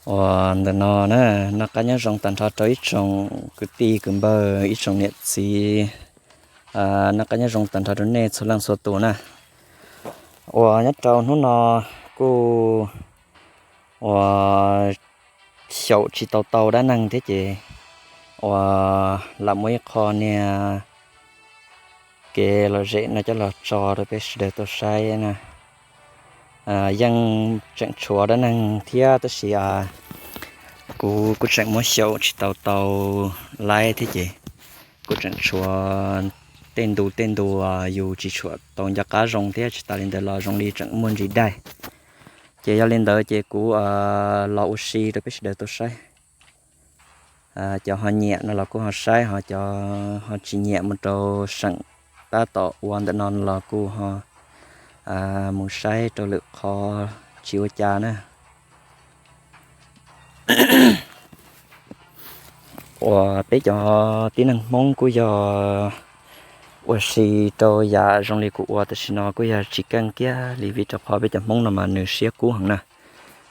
Uas ntawm no na, noj qab nyob zoo tag nrho rau ib tsoom kwv tij kwv npawg, ib tsoom niam txiv, noj qab nyob zoo tag nrho rau nej txhua leej txhua tus na. Uas nyob rau hnub no kuj uas xyaum tsis tau tau dab neeg thiab ces uas lam muaj ib qho niag kev lom zem no coj los tso rau peb sawv daws tau saib na. Yeej tseem tshuav dab neeg thiab tab sis kuv kuj tseem muab xyaum tsis tau tau laib thiab ces kuj tseem tshuav tej ntu tej ntu yus tsis tshua tau nco qab zoo thiab tsis tas li ntawd los zoo li tseem muaj ntsis daig. Ces yog li ntawd ces kuv los ua si rau peb sawv daws tau saib. Cov ho nyiam no los kuj ho saib, ho cov ho tsis nyiam mus rau seem tab tom ua ntawm no los kuj ho mus saib rau lwm qhov tsis ua cas na. Uas peb cov tib neeg Hmoob kuj yog ua si rau yam zoo li kuv ua tam sim no kuj yog tsis keej kiag li vim rau qhov peb cov Hmoob no mas nws siab kub heev na.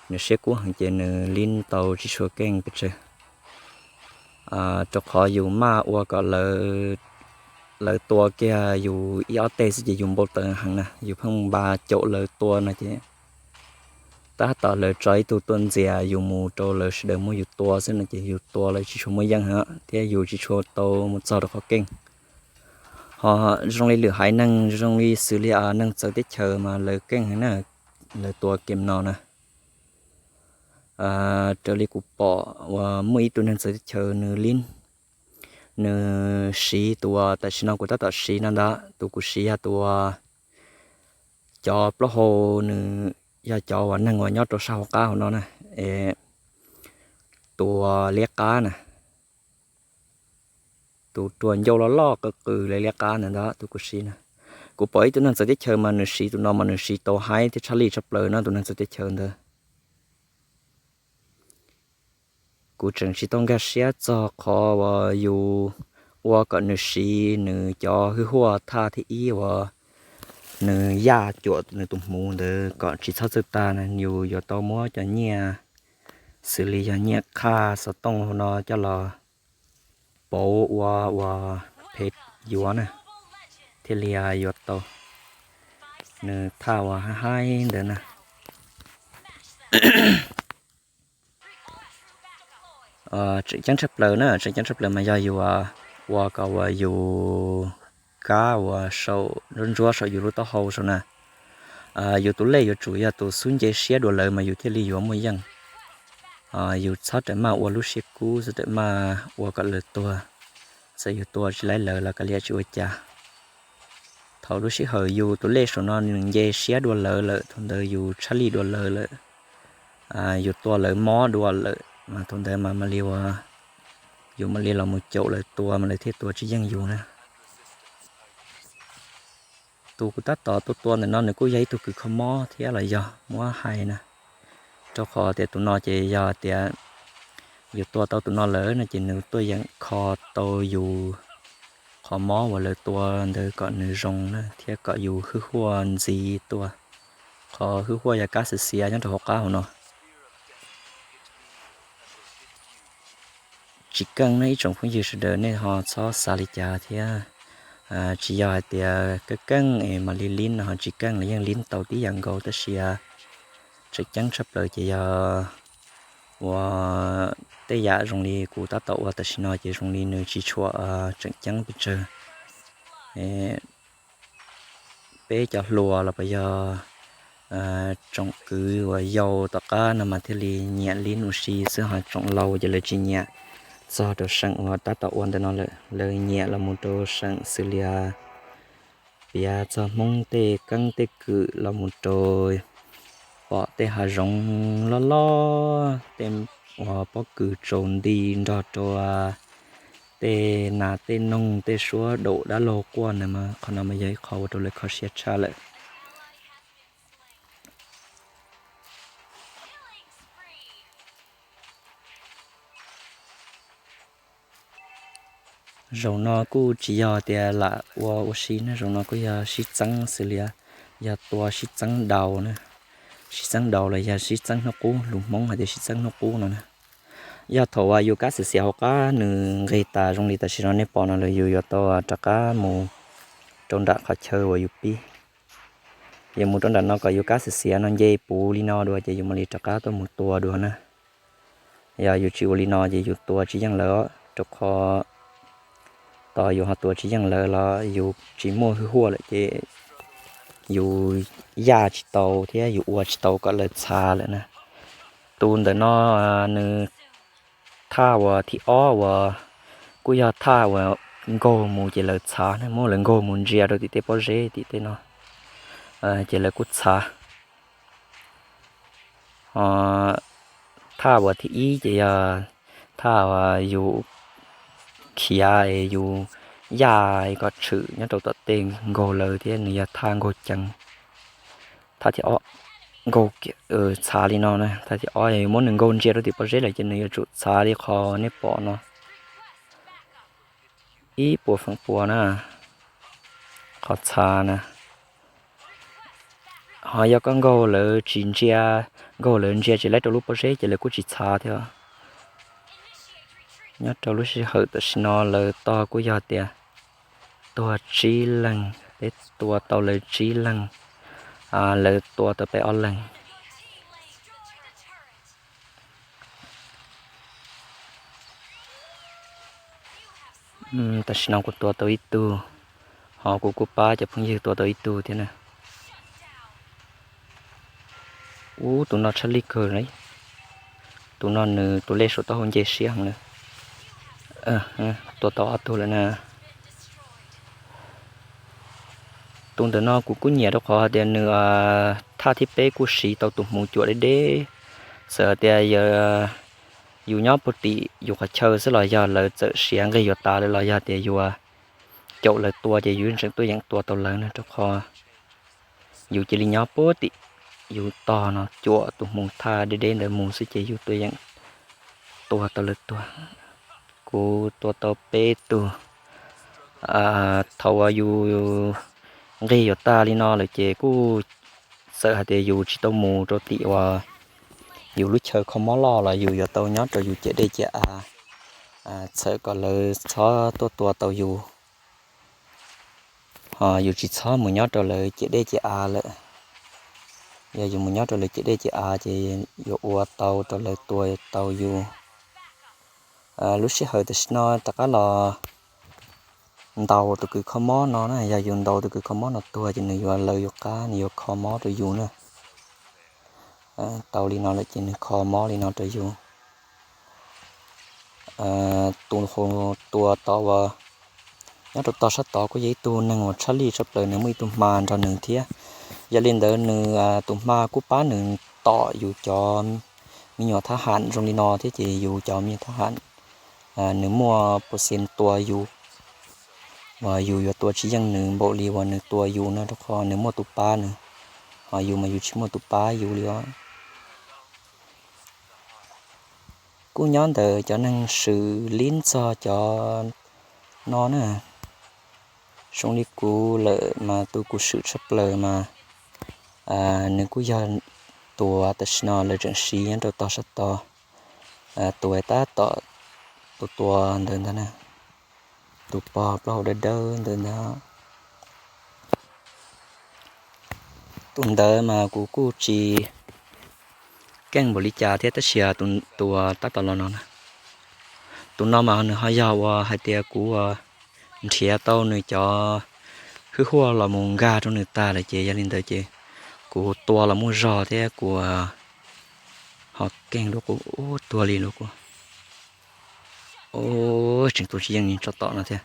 Nws siab kub heev ces nws lib tau tsis tshua keej pes tsawg. Rau qhov yus maj ua kom lawv tua kiag yus ib ob teg xwb ces yus npau taws heev na, yus pheej npa caum lawv tua no ces tab tom lawv tso ib tug tuaj ntxias yus mus rau lawv sawv daws muab yus tua xwb no ces yus tua lawv tsis tshua muaj yeej thiab yus tsis tshua tau mus txog rau qhov keej. Ho zoo li lwm haiv neeg zoo li xws li neeg txawv teb chaws mas lawv keej heev na, lawv tua game no na. Raws li kuv pom uas muaj ib tug neeg txawv teb chaws nws li, nws siv tus uas tam sim no kuv tab tom siv no ntag, tus kuv siv yog tus uas cov plaub hau, nws yog cov uas neeg uas nyob rau sab hauv qab hauv no na, tus uas liab qab na, tus ruas ncauj loj loj qw qw li liab qab ntawd ntag tus kuv siv na. Kuv pom ib tug neeg txawv teb chaws mas nws siv tus no mas nws siv tau haib thiab tshaj lij tshaj plaws no tus neeg txawv teb chaws ntawd. Kuv tseem tsis tau nkag siab txog qhov uas yus ua kom nws siv nws cov hwj huaj thaj thib ib uas nws yaj cuam nws tus hmuv ntawd kom tsis txhob txawj tag na, yus yuav tau muab cov nyiaj xws li yog nyiaj qhaj xov tooj no coj los pauv ua uas phem yuav na, thiaj li yuav tau nws thaj uas haib haib ntawd na. Tseem ceeb tshaj plaws na, tseem ceeb tshaj plaws mas yog yus ua kom uas yus kab uas saum ntsuab ntsuab saum yus lub taub hau saum na, yus tus lej yuav tsum yog tus xub nce siab dua lawv mas yus thiaj li yuav muaj yeej. Yus txhob rawm maj ua lub siab kub, txhob rawm maj ua kom lawv tuag. Txawm yus tua tsis laib lawv los kav liam tsis ua cas. Thaum lub sij hawm yus tus lej saum no nws nce siab dua lawv lawm, thaum ntawd yus tshaj lij dua lawv lawm, yus tua lawv mob dua lawm mas thaum ntawd mas mam li ua, yus mam li los mus caum lawv tua mas lawv thiaj tua tsis yeej yus na. Tus kuv tab tom tua tua ntawm no nws kuj yog ib tug kws kho mob thiab los yog muab hais na, rau qhov tias tus no ces yog tias yus tua tau tus no lawm no ces nws tuaj yeem kho tau yus qhov mob uas lawv tua ntawd kom nws zoo na thiab kom yus hwj huaj ntxiv tuaj. Qhov hwj huaj yog kab xiav xiav nyob rau hauv qab hauv no. Tsis keej ne ib tsoom phooj ywg sawv daws, nej ho txhob xav li cas thiab. Tsis yog hais tias keej keej es mam li lib no ho tsis keej, lawv yeej lib tau tib yam nkaus tab sis tseem ceeb tshaj plaws ces yog uas tej yam zoo li kuv tab tom ua tam sim no ces zoo li nws tsis tshua tseem ceeb pes tsawg. Peb cov hluas los puas yog tsoom kwv uas yau tom qab no mas thiaj li nyiam lib ua si xwb, ho tsoom laus ces lawv tsis nyiam. Txog rau seem uas tab tom ua ntawm no lawm, lawv nyiam los mus rau seem xws li piav txog Hmoob tej keeb tej kwm los mus rau pom tej hav zoov loj loj, tej uas pob kws tsaus nti nrog rau tej nas tej noog tej suab daum dab laug quaj ntawd mas qhov no mas yog ib qho ua rau lawv kho siab tshaj lawm. Zaum no kuj tsis yog tias lam ua ua si na, zaum no kuj yog sib txeeb xws li yog tua sib txeeb daus na. sib txeeb daus los yog sib txeeb hnub qub, lus Hmoob hais tias sib txeeb hnub qub no na. Yog thaum uas yus kab xiav xiav hauv qab nws nqig tas zoo li tam sim no nej pom no lawm, yus yuav tau rov qab mus rau nram qhov chaw uas yus pib. Yus mus rau nram no kom yus kab xiav xiav no nce puv li no dua ces yus mam li rov qab tuaj mus tua dua na. Yog yus tsis ua li no ces yus tua tsis yeej lawv, rau qhov tos yus ho tua tsis yeej lawv los yus tsis muaj hwj huaj lawm ces yus yaj tsis tau thiab yus ua tsis tau kom lawv txhav lawm na. Tus ntawm no nws thaj uas thib ob uas kuj yog thaj uas nkaug mus ces lawv txhav na, muab lawv nkaug mus ntsia rau tim tej pob zeb tim tej no ces lawv kuj txhav. Thaj uas thib ib ces yog thaj uas yus khiav es yus yaj kom tshwm nyob rau tom tej nkaug lawv thiab nws yog thaj nkaug ceev. Thaj thib ob nkaug txhav li no na, thaj thib ob yog yus muab nws nkaug ntsia rau tim pob zeb lawm ces nws yuav tsum txhav li qhov nej pom no. Ib puas feem pua na, qhov txhav na. Ho yog koj nkaug lawv tsis ntsia, nkaug lawv ntsia tsis laib rau lub pob zeb ces lawv kuj tsis txhav thiab. Nyob rau lub sij hawm tam sim no lawv tog kuj yog tias tuag tsib leeg, peb tua tau lawv tsib leeg, lawv tua tau peb ob leeg. Tam sim no kuv tua tau ib tug, ho kuv kuj pab cov phooj ywg tua tau ib tug thiab na. Ub, tus no tshaj lij kawg li. Tus no nws tus lej saum taub hau nce siab heev li. Tua tau ob tug lawm na. Tus ntawm no kuv kuj nyiam rau qhov hais tias nws thaj thib peb kuj siv tau tus hmuv cuam deb deb. Txawm tias yus nyob puag tim yus qhov chaw xwb los yog lawv txawm siav nqig yuav tas lawm los yog tias yus caum lawv tua ces yus tseem tuaj yeem tua tau lawv na, rau qhov yus cia li nyob puag tim yus tog no cuam tus hmuv thaj deb deb ntawd mus xwb ces yus tuaj yeem tua tau lawv tuag. Kuv tua tau peb tug. Thaum uas yus nqig yuav tag li no lawm ces kuj txawm hais tias yus tsis tau mus rau tim uas yus lub chaw kho mob loj los yus yuav tau nyob rau yus ciam dej ciam av, txhawm kom lawv txhob tuaj tua tau yus. Ho yus tsis txhob mus nyob rau lawv ciam dej ciam av lawm. Yog yus mus nyob rau lawv ciam dej ciam av ces yuav ua tau rau lawv tua tau yus. Lub sij hawm tam sim no rov qab los ntaus tus kws kho mob no na, yog yus ntaus tus kws kho mob no tuag ces nws yuav lawv yus qab, nws yuav kho mob rau yus na. Tau li no lawm ces nws kho mob li no rau yus. Tus tua tod uas nyob rau tog sab tod kuj yog ib tug neeg uas tshaj lij tshaj plaws, nws muaj ib tug hma nrog nws thiab. Yog li ntawd nws tus hma kuj pab nws tom yus cov me nyuam thab ham zoo li no thiab ces yus cov me nyuam thab ham nws muaj percent tua yus uas yus yuav tua tsis yeej nws npaum li uas nws tua yus no, rau qhov nws muaj tus pab nws, ho yus mas yus tsis muaj tus pab yus li os. Kuj nyob ntawm cov neeg swm lib txog cov no na. Zoo li kuv lawm mas tus kuv swm tshaj plaws mas nws kuj yog tus tam sim no lawv tseem siv nyob rau tog sab tod, tus tab tom tus tua ntawd ntag na, tus pog plaub hau dawb dawb ntawd ntag. Tus ntawd mas kuv kuj tsis keej npaum li cas thiab tab sis tus tab tom los no na, tus no mas nws ho yog uas hais tias kuv nrhiav tau nws cov hwj huaj los mus nkag rau nws tag lawm ces yog li ntawd ces kuv tua los muaj zog thiab kuv ho keej dua kuv tuag li lawm kuv. Tseem tua tsis yeej tso tom no thiab.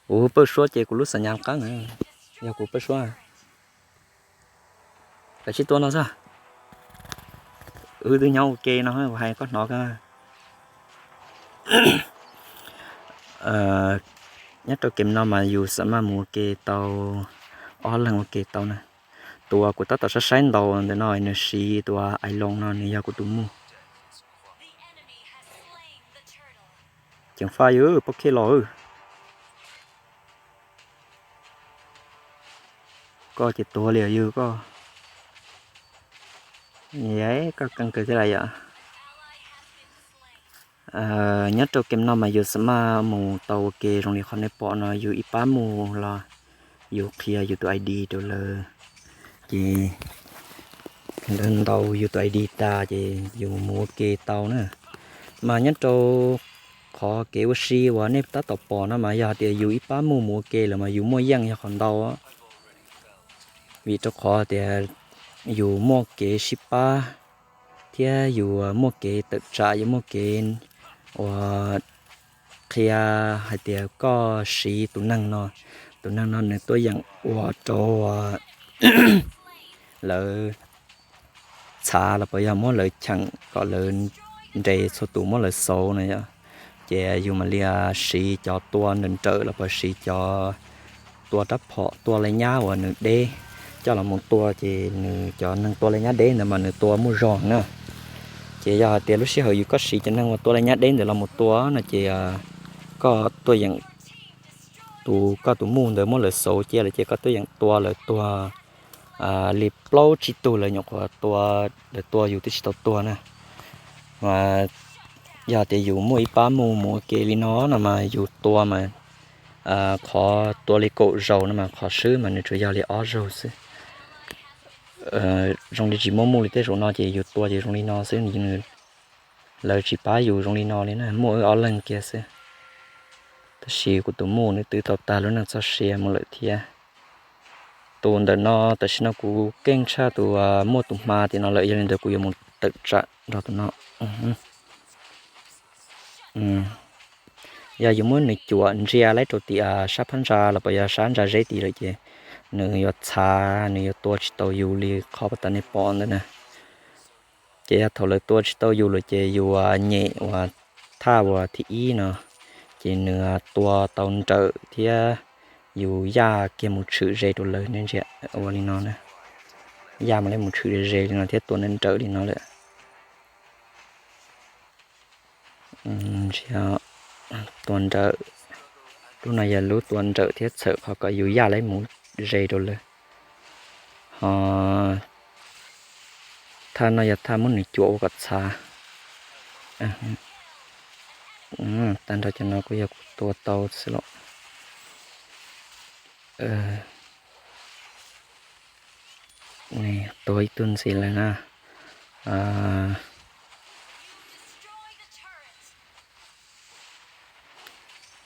Kuv pawj suab ces kuv lub xam nyas qeeb, yog kuv pawj suab. Kav tsij tua no xwb. Wb twb nyob ua ke no kuv hais koj hnov. Nyob rau game no mas yus xam maj mus ua ke tau, ob leeg ua ke tau na. Tus uas kuv tab tom saib saib ntaus ntawm no nws siv tus uas Ailoo no nws yog kuv tus muj. Ceev faj yus pob khe los. koj ces tuag li yus koj. Koj keej kawg thiab lawm yom. Nyob rau game no mas yus xav maj mus tau ua ke zoo li qhov nej pom no, yus ib pab mus los yus qhia yus tus I D rau lawv, ces lawv ntaus yus tus I D tas ces yus mus ua ke tau na. Mas nyob rau qhov kev ua si uas nej tab tom pom no mas yog hais tias yus ib pab mus mus ua ke lawm mas yus muaj yeej yog qhov ntau, vim rau qhov tias yus muaj kev sib pab thiab yus muaj kev tawm tsam, yus muaj kev uas qhia hais tias koj siv tus neeg no, tus neeg no nws tuaj yeem ua rau lawv txhav los puas yog muab lawv cheem kom lawv nres txhua tus muab lawv xauv no yom. Ces yus mam li siv cov tua nrawm nrawm los puas siv cov tua rab phom tua li nyab uas nws deb coj los mus tua, ces nws cov neeg tua li nyab deb ntawd mas nws tua muaj zog na. Ces yog hais tias lub sij hawm yus koj siv cov neeg uas tua li nyab deb ntawd los mus tua no ces koj tuaj yeem, tus koj tus muj ntawd muab lawv xauv cia lawm ces koj tuaj yeem tua lawv tuag li plaub tsib tug lawv nyuam qhuav tua, lawv tua yus twb tsis tau tuag na. Mas yog tias yus muaj ib pab mus mus ua ke li no no mas yus tua mas qhov tua li kaum zaus no mas qhov swb mas nws tsuas yog li ob zaug xwb. Zoo li tsis muaj muj li tej zaum no ces yus tua ces zoo li no xwb, lawv tsis pab yus zoo li no li na, muaj wb ob leeg kiag xwb. Tab sis kuv tus muj nws twb tau tag lub neej txoj sia mus lawm thiab. Tus ntawm no tam sim no kuv keej tshaj tus muaj tus hma tim no lawm, yog li ntawd kuv yuav mus tawm tsam nrog tus no. Yog yus muab nws cuam ntsia laib rau tim sab phab ntsa los puas yog sab ntsa zeb tid lawm ces nws yuav txhav, nws yuav tua tsis tau yus li qhov pas tas nej pom ntawd na. Ces yog thaum lawv tua tsis tau yus lawm ces yus nyem uas thaj uas thib ib no, ces nws tua tau nrawm thiab yus yaj kiag mus tshwm ze rau lawv, nej ntsia ua li no na, yaj mus li mus tshwm ze ze li no thiab tua nrawm nrawm li no lawm. Ntsia, tua nrawm, lub no yog lub tua nrawm thiab txhawm qhov kom yus yaj li mus ze rau lawv. Ho thaj no yog thaj muab nws cuam ua kom txhav. Tag nrho cov no kuj yog kuv tua tau xwb los. Tua ib tug ntxiv lawm na.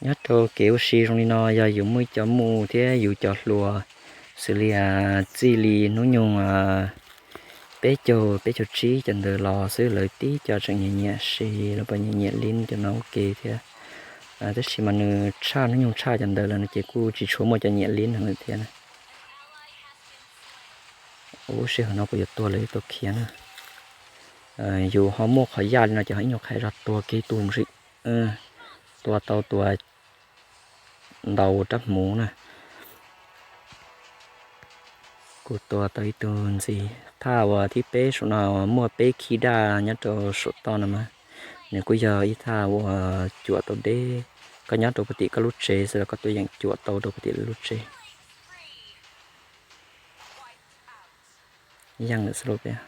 Nyob rau kev ua si zoo li no, yog yus muaj ib co muj thiab yus cov hluas xws li txij li hnub nyoog peb caug peb caug tsib cov ntawd los xwb, lawv tib co tseem nyiam nyiam si los puas nyiam nyiam li cov no ua ke thiab. Tab sis mas nws tshaj hnub nyoog tshaj cov ntawd lawm no ces kuj tsis tshua muaj cov nyiam li no lawm thiab na. Ub, sij hawm no kuv yuav tua lawv ib tug khiav na. Yus ho muaj qhov yaj li no ces ho ib nyuag qhia zog tua kiag ib tug mus sim. Tua tau tus ntaus rab hmuv na. Kuv tua tau ib tug ntxiv. Thaj uas thib peb saum no muaj peb khib daj nyob rau saum toj no mas nws kuj yog ib thaj uas cuam tau deb. Koj nyob rau puag tim koj lub tsev xwb los koj tuaj yeem cuam tau rau puag tim lub tsev. Yeej lawm xwb lauj peb.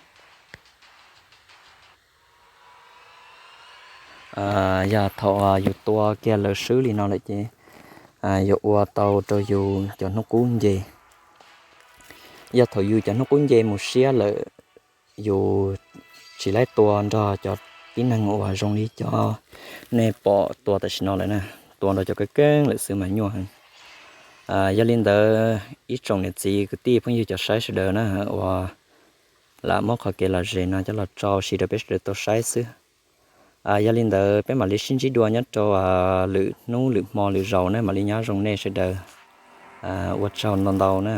Yog thaum yus tua kiag lawv swb li no lawm ces yuav ua tau rau yus cov hnub qub nce. Yog thaum yus cov hnub qub nce mus siab lawm, yus tsis laib tua nrog cov tib neeg uas zoo li cov nej pom tua tam sim no lawm na, tua nrog cov keeb keeb lawm xwb mas nyuaj heev. Yog li ntawd ib tsoom niam txiv kwv tij phooj ywg cov saib sawv daws na, uas lam muab qhov kev lom zem no coj los tso ua si rau peb sawv daws tau saib xwb. Yog li ntawd peb mam li sib ntsib dua nyob rau lwm hnub lwm hmo lwm zaus na, mam li nyob zoo nej sawv daws. Ua tsaug ntau ntau na.